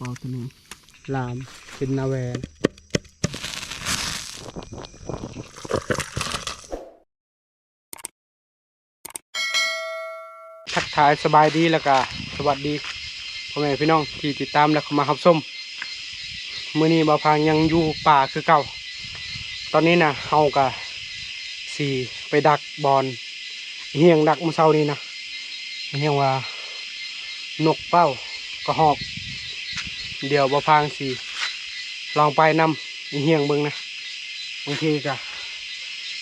ເອົາໂຕນີ້ລາມເປັນນາແວນ. ທັກທາຍສະບາຍດີ ແລ້ວກະສະຫວັດດີພໍ່ແມ່ພີ່ນ້ອງທີ່ຕິດຕາມ ແລະ ເຂົ້າມາຮັບຊົມ. ມື້ນີ້ບ່າວພາງຍັງຢູ່ປ່າຄືເກົ່າ. ຕອນນີ້ນະ ເຮົາກະຊິໄປດັກບ່ອນອີ່ຫຍັງດັກມື້ເຊົ້ານີ້ນະ ອີ່ຫຍັງວ່າ ນົກເປົ້າ ກະຮອກ. ດຽວບ່າວພາງຊິລອງໄປນຳອີ່ຫຍັງເບິ່ງນະ. ບາງທີກະ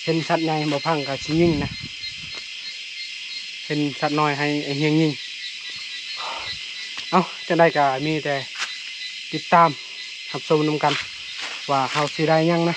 ເຫັນສັດໃຫຍ່ ບ່າວພາງກະຊິຍິງນະ, ເຫັນສັດນ້ອຍໃຫ້ໄອ້ຮຽງຍິງ. ເອົ້າ ຈັ່ງໃດກະມີແຕ່ຕິດຕາມຮັບຊົມນຳກັນວ່າເຮົາຊິໄດ້ຫຍັງນະ.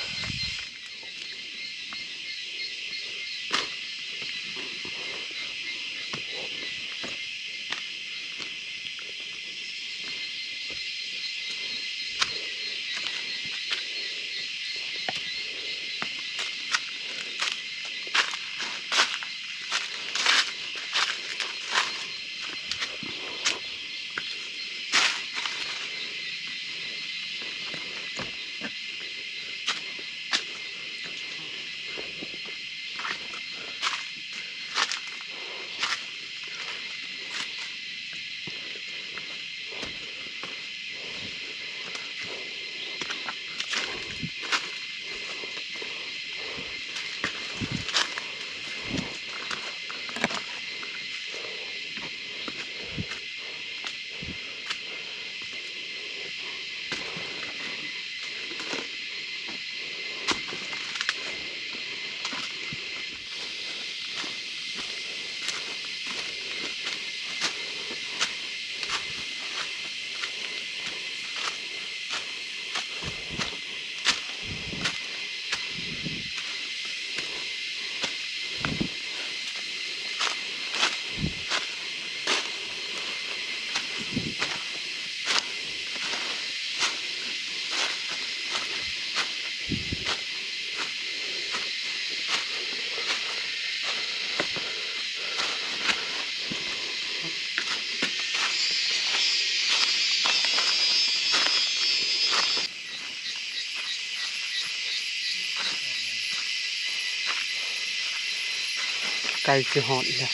ໃກ້ຊິຮອດແລ້ວ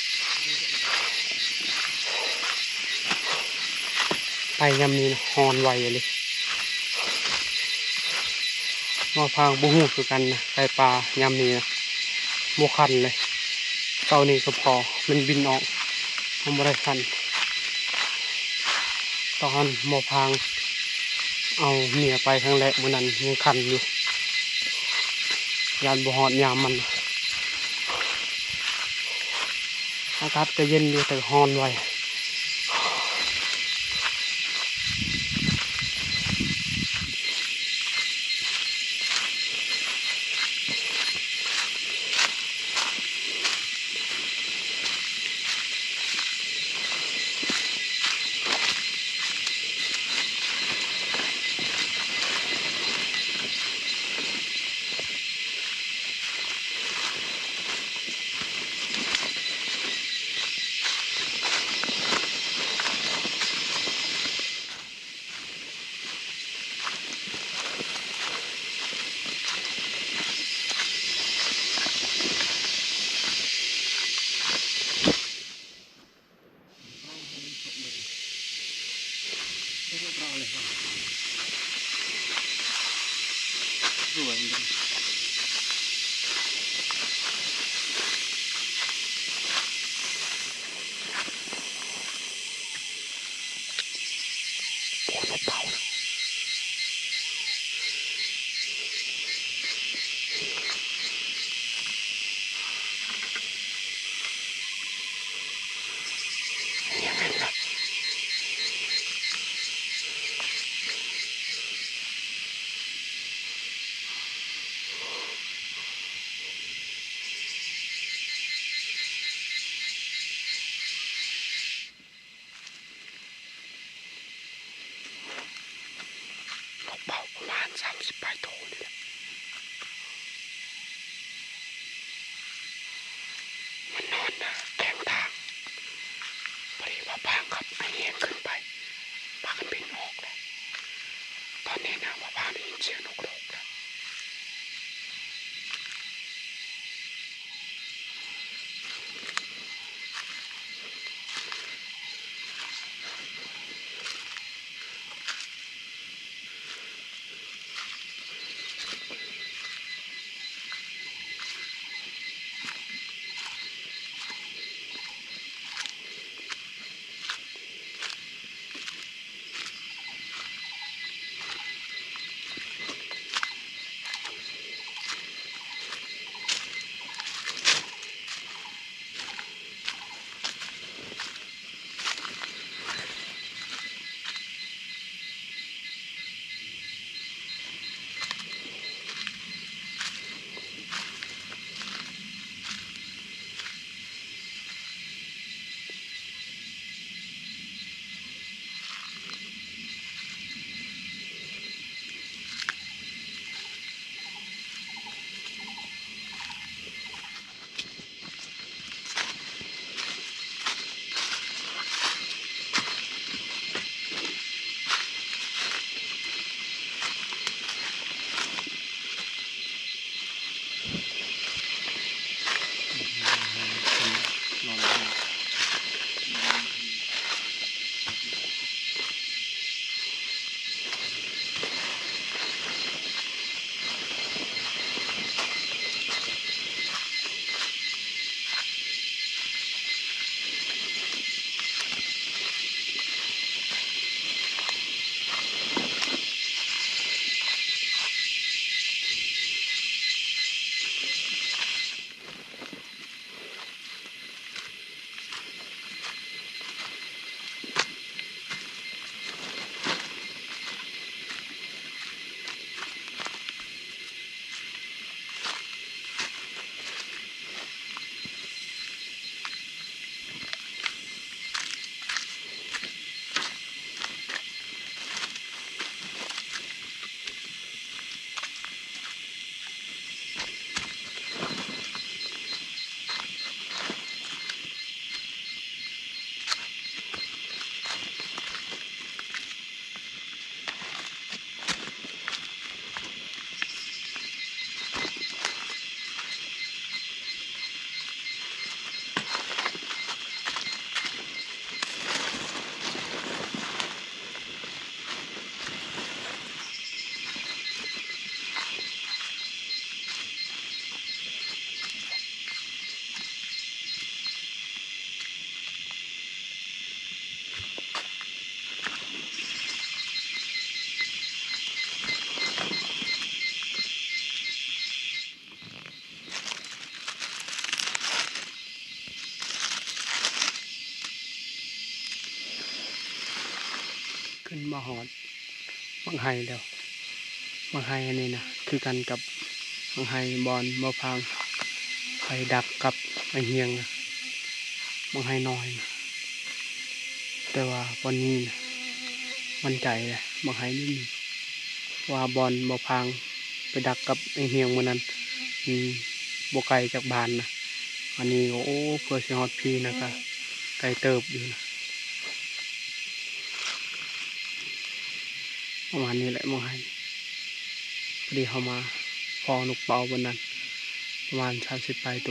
ໄປຍາມນີ້ນະ ຮ້ອນໄວອີ່ຫຼີ. ໝໍພາງບໍ່ຮູ້ຄືກັນນະ ໄກ່ປ່າຍາມນີ້ນະ ບໍ່ຄັນເລີຍ. ເຊົ້ານີ້ກໍພໍມັນບິນອອກ ມັນບໍ່ໄດ້ຄັນ. ຕອນໝໍພາງເອົາເມຍໄປຄັ້ງແລກມື້ນັ້ນຍັງຄັນຢູ່ ຢ້ານບໍ່ຮອດຍາມມັນ. ອາກາດກໍເຢັນຢູ່ ແຕ່ກໍຮ້ອນໄວ. ໂອ້ຍ ເບົານະ. ສຽງນົກຮ້ອງນະ. ຂຶ້ນມາຮອດໝາກໄຮແລ້ວ. ໝາກໄຮອັນນີ້ນະ ຄືກັນກັບໝາກໄຮບ່ອນບໍ່ພາງ ໄປດັກກັບໄອ້ຮຽງນະ ໝາກໄຮນ້ອຍນະ. ແຕ່ວ່າບ່ອນນີ້ນະ ໝັ້ນໃຈແຫຼະ ໝາກໄຮນີ້ມີ ເພາະວ່າບ່ອນບໍ່ພາງໄປດັກກັບໄອ້ຮຽງມື້ນັ້ນ ມັນບໍ່ໄກຈາກບ້ານນະ. ອັນນີ້ກໍ ໂອ້ ເພື່ອຊິຮອດພີ້ນະ ກະໄກເຕີບຢູ່ນະ. ປະມານນີ້ແຫຼະໝາກໄຮ. ພໍດີເຮົາມາພໍ້ນົກເປົ້າບ່ອນນັ້ນ ປະມານສາມສິບປາຍໂຕ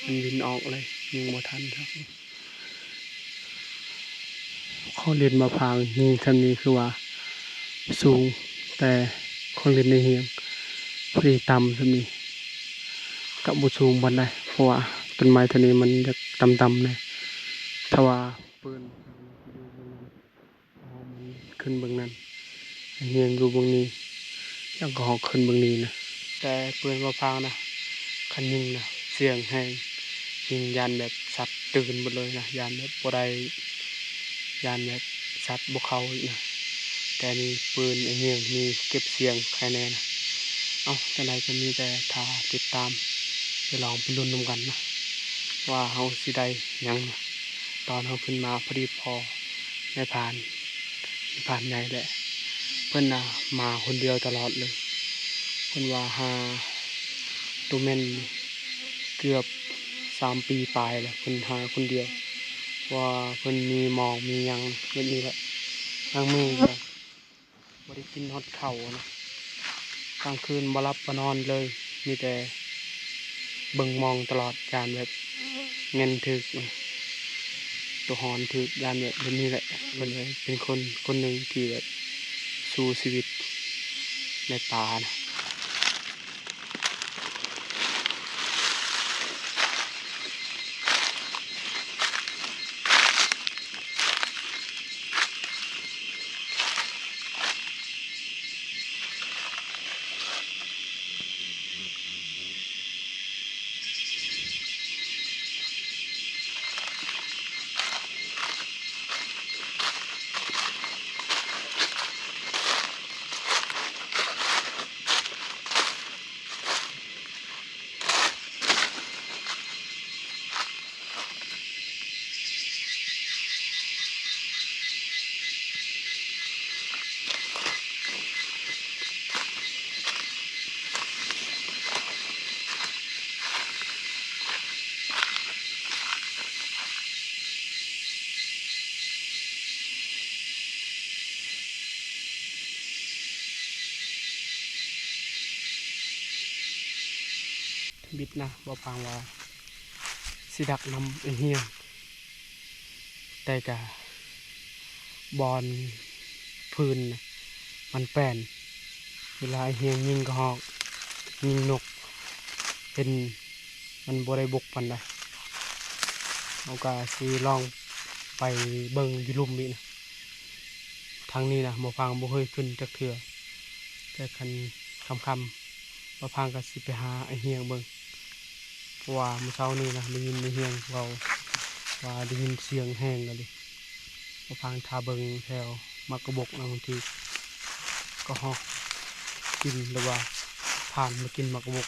ມັນບິນອອກເລີຍ ຍິງບໍ່ທັນຊ້ຳ. ຂອງຫຼິ້ນໝາກພາງຍິງຊ່ຳນີ້ຄືວ່າສູງ ແຕ່ຂອງຫຼິ້ນໃນຮຽງພໍດີຕ່ຳຊ່ຳນີ້ ກະບໍ່ສູງປານໃດ ເພາະວ່າຕົ້ນໄມ້ເທົ່ານີ້ມັນຢາກຕ່ຳໆແດ່. ຖ້າວ່າປືນ ຮຽງຢູ່ເບື້ອງນັ້ນ ຍັງກໍຮອກຂຶ້ນເບື້ອງນີ້ນະ. ແຕ່ປືນບໍ່ພາງນະ ຄັນຍິງນະ ສຽງແຮງ ຍິງຢ້ານແບບສັດຕື່ນໝົດເລີຍນະ ຢ້ານແບບບໍ່ໄດ້ ຢ້ານແບບສັດບໍ່ເຂົ້າອີກນະ. ແຕ່ນີ້ປືນໄອ້ຮຽງນີ້ເກັບສຽງໄຄແນ່ນະ. ເອົ້າ ຈັ່ງໃດກໍມີແຕ່ຖ້າຕິດຕາມ ໄປລອງໄປລຸ້ນນຳກັນນະ ວ່າເຮົາຊິໄດ້ຫຍັງນະ. ຕອນເຮົາຂຶ້ນມາພໍດີພໍ້ນາຍພານ ນາຍພານໃຫຍ່ແຫຼະ ເພິ່ນນະມາຄົນດຽວຕະຫຼອດເລີຍ. ເພິ່ນວ່າຫາ ໂຕແມ່ນເກືອບສາມປີປາຍແລ້ວ ເພິ່ນຫາຄົນດຽວ ເພາະວ່າເພິ່ນມີໝອກມີຫຍັງແບບນີ້ແຫຼະ. ບາງມື້ກໍບໍ່ໄດ້ກິນຮອດເຂົ້ານະ ກາງຄືນບໍ່ຫຼັບບໍ່ນອນເລີຍ ມີແຕ່ເບິ່ງມອງຕະຫຼອດ ຢ້ານແບບແມ່ນຖືກ ໂຕຮອນຖືກ ຢ້ານແບບ ແບບນີ້ແຫຼະ. ເພິ່ນເປັນຄົນ ຄົນໜຶ່ງທີ່ແບບ ສູ້ຊີວິດໃນປ່ານະ. ທຳອິດນະ ບໍ່ຟັງວ່າຊິດັກນຳໄອ້ຮຽງ ແຕ່ກະບ່ອນພື້ນນະ ມັນແປນ ເວລາໄອ້ຮຽງຍິງກະຮອກ ຍິງນົກ ເຫັນມັນບໍ່ໄດ້ບົກປານໃດ. ເຮົາກະຊິລອງໄປເບິ່ງຢູ່ລຸ່ມອີກນະ. ທາງນີ້ນະ ໝໍພາງບໍ່ເຄີຍຂຶ້ນຈັກເທື່ອ ແຕ່ຄັນຄ່ຳໆ ໝໍພາງກະຊິໄປຫາໄອ້ຮຽງເບິ່ງ ເພາະວ່າມື້ເຊົ້ານີ້ນະ ໄດ້ຍິນໄອ້ຮຽງເວົ້າວ່າໄດ້ຍິນສຽງແຮງອີ່ຫຼີ. ໝໍພາງຖ້າເບິ່ງແຖວໝາກກະບົກນະ ບາງທີກະຮອກກິນ ຫຼືວ່າຜ່ານມາກິນໝາກກະບົກ.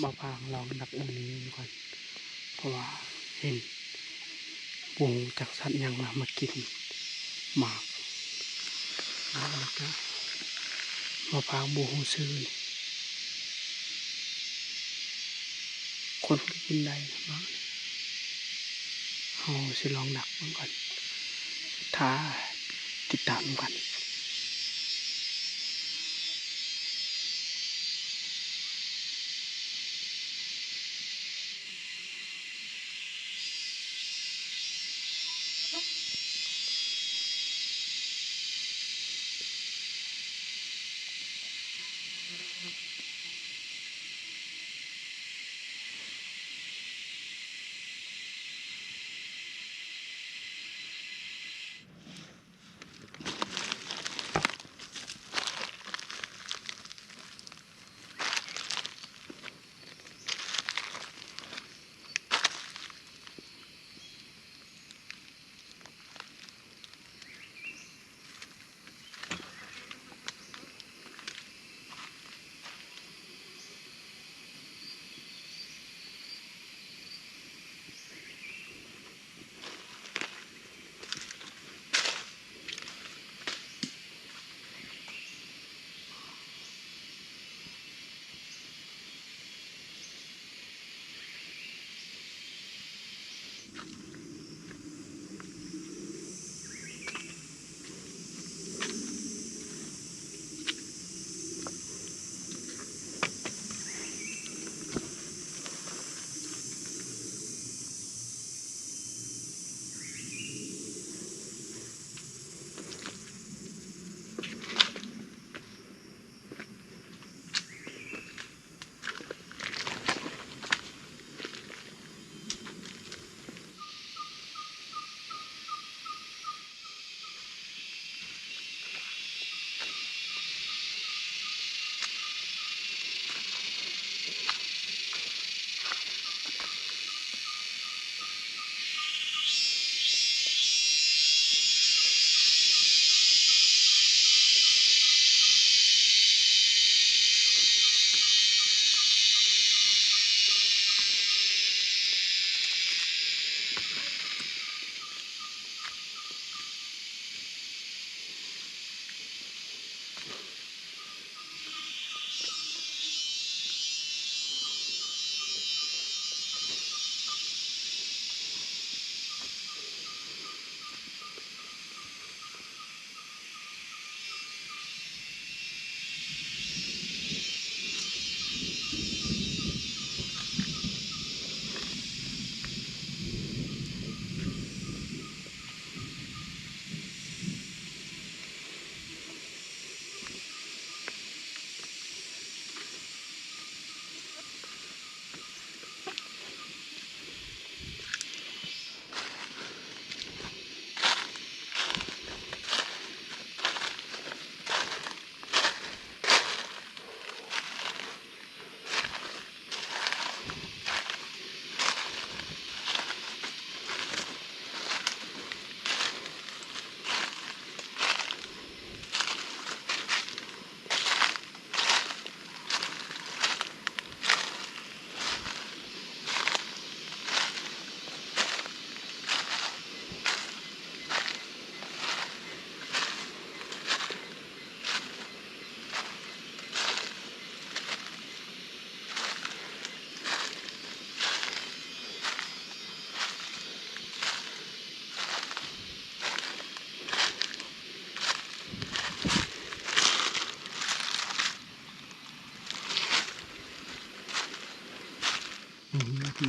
ມາພາງລອງດັກອັນນີ້ກ່ອນ ເພາະວ່າເຫັນບໍ່ຮູ້ຈັກສັດຫຍັງນະ ມາກິນໝາກ ແລ້ວກະມາພາງບໍ່ຮູ້ຊື່ ຄົນກະກິນໄດ້ນະ ເຮົາຊິລອງດັກເບິ່ງກ່ອນ ຖ້າຕິດຕາມນຳກັນ.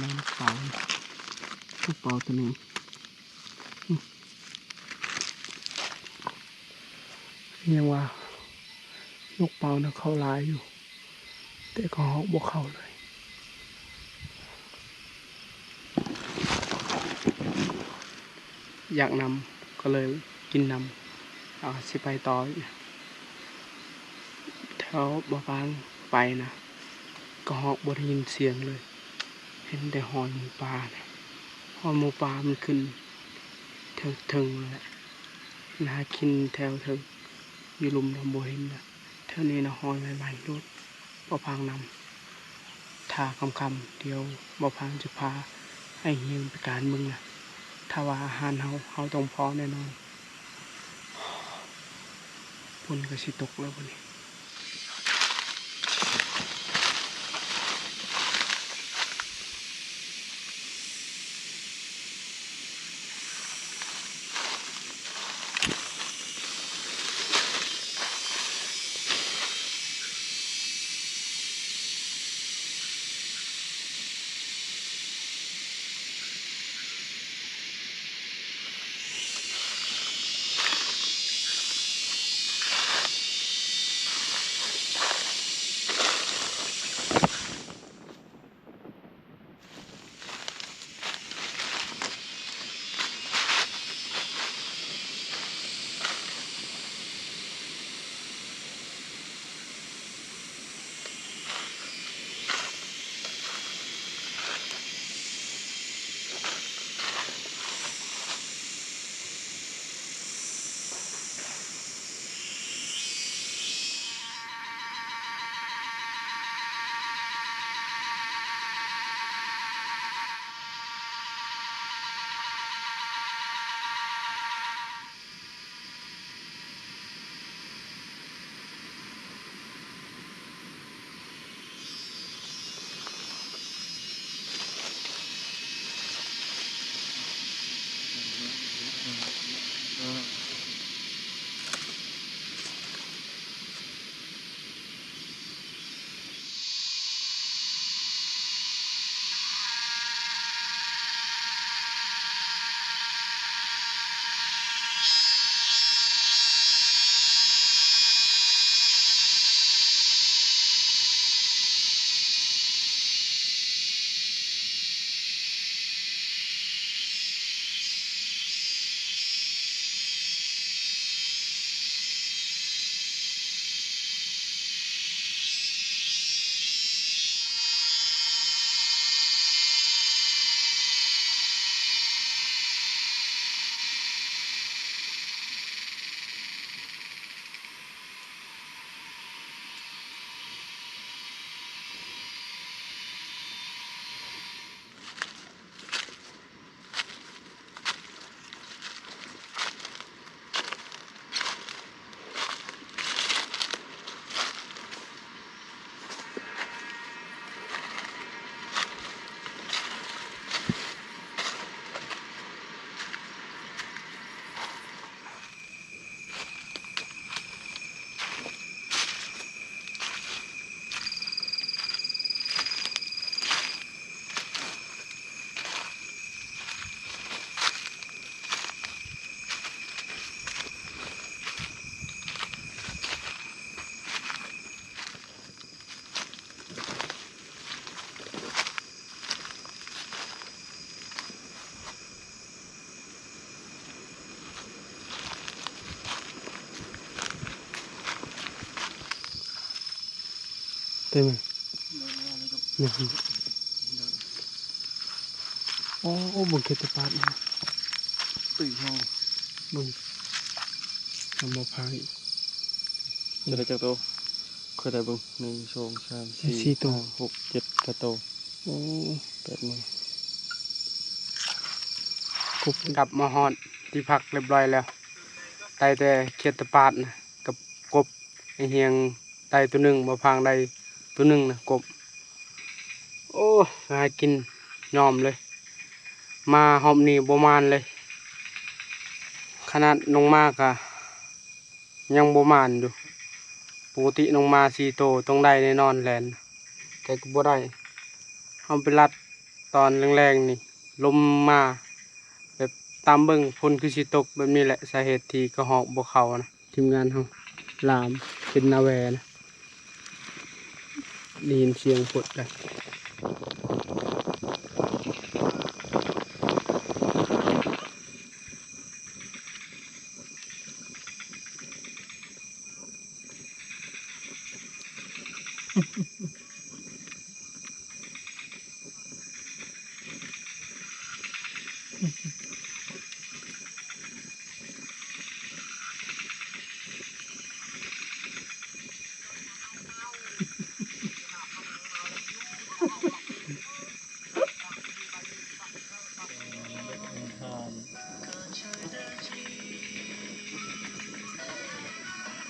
ນກເປົາ ນກເປົາຕົວໜຶ່ງ ຍັງວ່ານົກເປົານະເຂົ້າຫຼາຍຢູ່ ແຕ່ກະຮອກບໍ່ເຂົ້າເລີຍ. ຢາກນຳ ກໍເລີຍກິນນຳ. ເອົາ ຊິໄປຕໍ່ອີກ. ແຖວບ່າວພາງໄປນະ ກະຮອກບໍ່ໄດ້ຍິນສຽງເລີຍ ເຫັນແຕ່ຮອຍໝູປ່ານະ. ຮອຍໝູປ່າມັນຂຶ້ນເທິງໆ ແຫຼະ ມັນຫາກິນແຖວເທິງ ຢູ່ລຸ່ມນະບໍ່ເຫັນນະ. ແຖວນີ້ນະຮອຍໃໝ່ໆໂລດ ບໍ່ພາງນຳ. ຖ້າຄ່ຳໆ ດຽວບໍ່ພາງຈະພາອ້າຍຮຽງໄປການເບິ່ງນະ. ຖ້າວ່າອາຫານເຮົາ ເຮົາຕ້ອງພໍແນ່ນອນ. ຝົນກໍຊິຕົກແລ້ວບັດນີ້. ໄດ້ໄໝ? ໂອ້ ເບິ່ງເຂດຕະປາດ ຕຸ້ຍເຮົາ ເບິ່ງ ນຳມາພາງອີກ ຈະໄດ້ຈັກໂຕ? ຂ້ອຍໄດ້ເບິ່ງ ໜຶ່ງ ສອງ ສາມ ສີ່ ຫ້າ ຫົກ ເຈັດ ແປດໂຕ. ໂອ້ ແປດໂຕ ກົບ ກັບມາຮອດທີ່ພັກຮຽບຮ້ອຍແລ້ວ ໄດ້ແຕ່ເຂດຕະປາດນະ ກັບກົບ ໄອ້ຮຽງໄດ້ໂຕໜຶ່ງ ບ່າວພາງໄດ້ໂຕໜຶ່ງນະ ກົບ. ໂອ້ ຫາກິນຍອມເລີຍ ມາຮອບນີ້ບໍ່ໝານເລີຍ ຂະໜາດນ້ອງໝາກະ ຍັງບໍ່ໝານຢູ່. ປົກກະຕິນ້ອງໝາສີ່ໂຕຕ້ອງໄດ້ແນ່ນອນແຫຼະ ແຕ່ກໍບໍ່ໄດ້. ເຮົາໄປລັດ ຕອນແລງໆນີ້ ລົມມາແບບຕາມເບິ່ງ ຝົນຄືຊິຕົກແບບນີ້ແຫຼະ ສາເຫດທີ່ກະຮອກບໍ່ເຂົ້ານະ. ທີມງານເຮົາ ລາມເປັນນາແວນະ ໄດ້ຍິນສຽງພົດກັນ.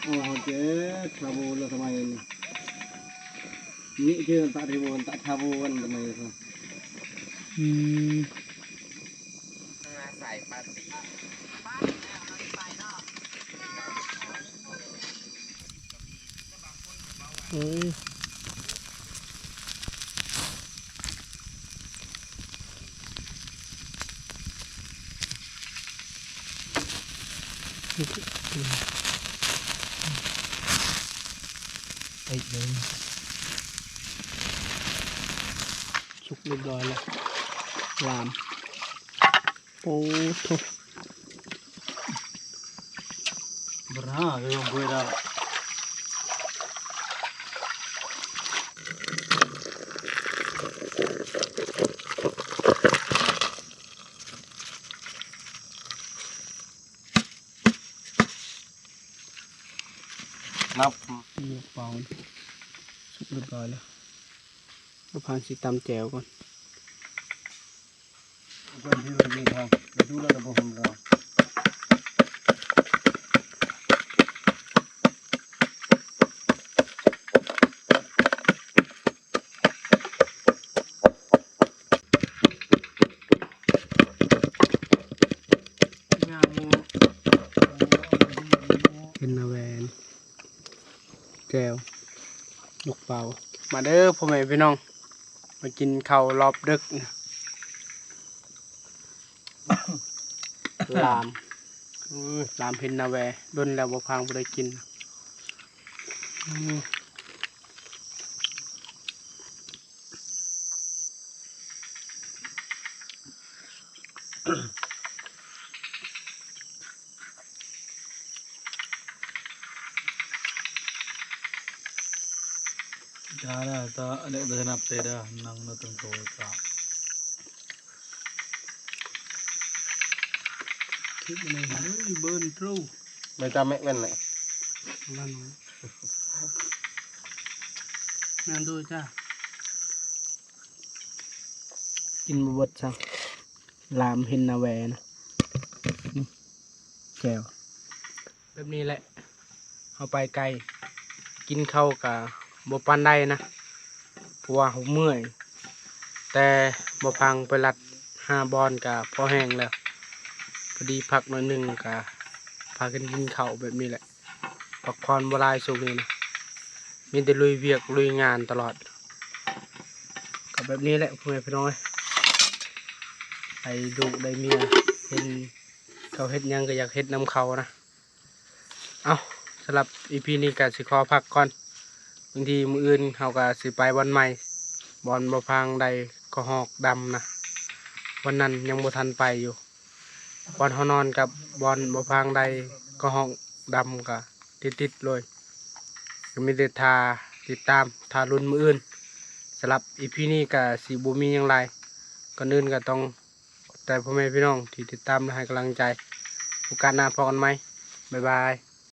ໂອ້ ເຈົ້າ ທາໂບລະທຳໄມນີ້ ນີ້ເຈົ້າ ຕະເທໂບ ຕະທາໂບ ອັນທຳໄມ ອືມ. ເອີຍ ໄປເບິ່ງ ສຸກຮຽບຮ້ອຍແລ້ວ ລາມ. ໂອ້ໂທ້ ບຣາ ເອີ ເບິ່ງໄດ້. ນັບ ເປັາ ສຸກຮຽບຮ້ອຍແລ້ວ ເອົາພາຊິຕຳແຈ່ວກ່ອນ. ເພິ່ນທີ່ເບິ່ງນີ້ ໄປດູແລ້ວບໍ່ຮູ້ລາວ. ເຫັນນາແວນ ແຈ່ວ ນົກເປົ້າ. ມາເດີພໍ່ແມ່ພີ່ນ້ອງ ມາກິນເຂົ້າລອບດຶກນະ. ລາມ ເອີ ລາມເຫັນນາແວ ດົນແລ້ວບໍ່ພາງບໍ່ໄດ້ກິນ. ອືມ. ຈາລະຕະເລະຕະໜັບເຕດະ ນັງນະຕັງໂຕຈາ ຄລິບນີ້ເຮີ້ຍ ເບີນໂຕ ໄປຕາມແມັກແວ່ນແຫຼະ ນັ້ນ ນັ້ນດູຈ້າ. ກິນບໍ່ເບິດຊ້ຳ ລາມເຫັນນາແວນະ ແຈ່ວ. ແບບນີ້ແຫຼະ ເຮົາໄປໄກ ກິນເຂົ້າກະບໍ່ປານໃດນະ ເພາະວ່າເຮົາເມື່ອຍ ແຕ່ບໍ່ພັງໄປລັດຫ້າບ່ອນກະພໍແຮງແລ້ວ ພໍດີພັກໜ້ອຍໜຶ່ງກະພາກັນກິນເຂົ້າແບບນີ້ແຫຼະ. ພັກຜ່ອນບໍ່ຫຼາຍຊ່ວງນີ້ນະ ມີແຕ່ລຸຍວຽກລຸຍງານຕະຫຼອດ. ກໍແບບນີ້ແຫຼະ ພໍ່ແມ່ພີ່ນ້ອງເອີຍ ໄດ້ລູກໄດ້ເມຍ ເຫັນເຂົາເຮັດຫຍັງກໍຢາກເຮັດນຳເຂົານະ. ເອົ້າ ສຳລັບອີພີນີ້ກໍຊິຂໍພັກກ່ອນ ບາງທີມື້ອື່ນເຮົາກໍຊິໄປບ່ອນໃໝ່ ບ່ອນບໍ່ພາງໄດ້ກະຮອກດຳນະ ບ່ອນນັ້ນຍັງບໍ່ທັນໄປຢູ່. ບ່ອນເຮົານອນກັບບ່ອນບໍ່ພາງໄດ້ກະຮອກດຳກະຕິດໆເລີຍ ກໍມີແຕ່ຖ້າຕິດຕາມ ຖ້າລຸ້ນມື້ອື່ນ. ສຳລັບອີພີນີ້ກະຊິບໍ່ມີຫຍັງຫຼາຍ ກ່ອນອື່ນກະຕ້ອງຂອບໃຈພໍ່ແມ່ພີ່ນ້ອງທີ່ຕິດຕາມ ແລະ ໃຫ້ກຳລັງໃຈ. ໂອກາດໜ້າພໍ້ກັນໃໝ່ ບາຍບາຍ.